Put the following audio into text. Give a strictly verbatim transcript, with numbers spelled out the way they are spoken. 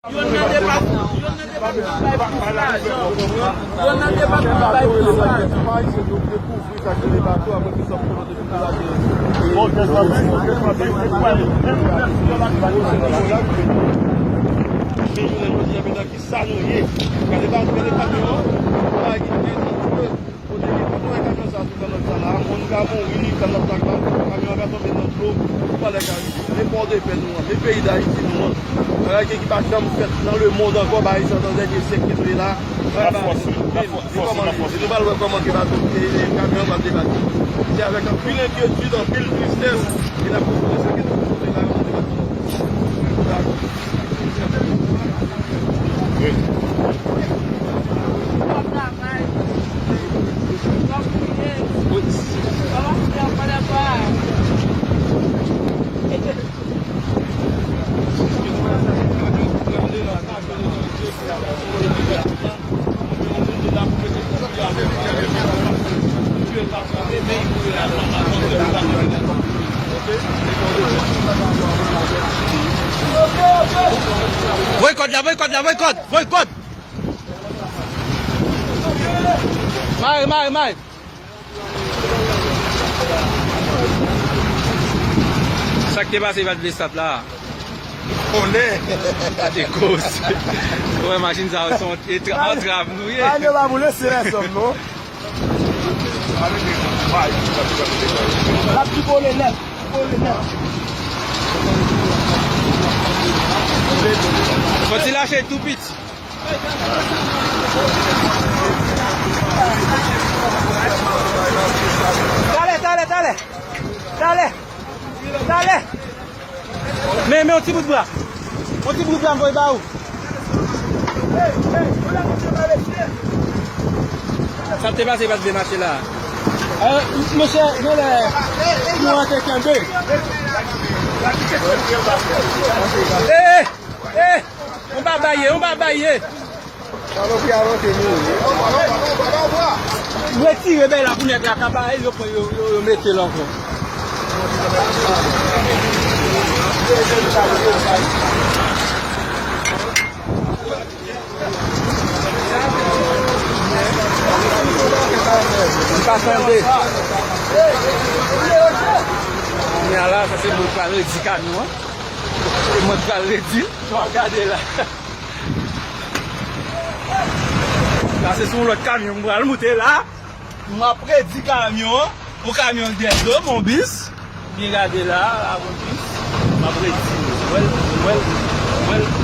Yo nan depatman, yo nan depatman bay plis lajan. Yo nan depatman bay plis lajan. Men jounen jodi a, men nan ki sa nou ye? Gade pa, gade pa nou an. Pa gen anyen. Kote ki pou wè kamyon sa sou kanòt sa la, moun ka mouri, kanòt la ka, kamyon an ka tonbe nan dlo, ou pa lè ka rive. Men Pòdepè nou an, men peyi Dayiti nou an. Bagay ki pa janm fèt nan lemonn ankò, bagay sa nan dènye syèk ke nou ye la. Bagay ba nou, nou pral wè kòman ke bato, e, e, kamyon an pral debake. Se avèk anpil enkyetid, anpil tristès, e n ap kontinye sa ke nou pote la yo nan depatman. Voye kòd la, voye kòd la, voye kòd, voye kòd. Mare, mare, mare. Sa k te pase, pa t vle stat la. Konnen. Gade koze. Ou wè machin sa yo se yon etra-, antrav nou ye. Ay, yo pa boule, se lè sòm, non. L ap pi kole nèt, pi kole nèt. Fò ti lache tou piti. Talè, talè, talè. Talè. Talè. Men, men, yon ti bout bra. Yon ti bout bra, m voye ba ou. Sa te pase, pa t vle mache la. Eh, monchè, genlè, kouran te kenbe. Eh, eh, eh, on pa baye, on pa baye. Salopri a manke mouri. Retire bèy la pou nèg la ka bay, yo pran, yo, yo, yo mete l ankò. M pa tande. Kounye a la, sa se mwen k pral redi kamyon an. Se mwen k pral redi l. Gade la. Sa se sou yon lòt kamyon m pral moute la. M ap redi kamyon an. Yon kamyon dèdo, yon bis. Byen gade la, la, yon bis. M ap redi. Wèl, wèl, wèl.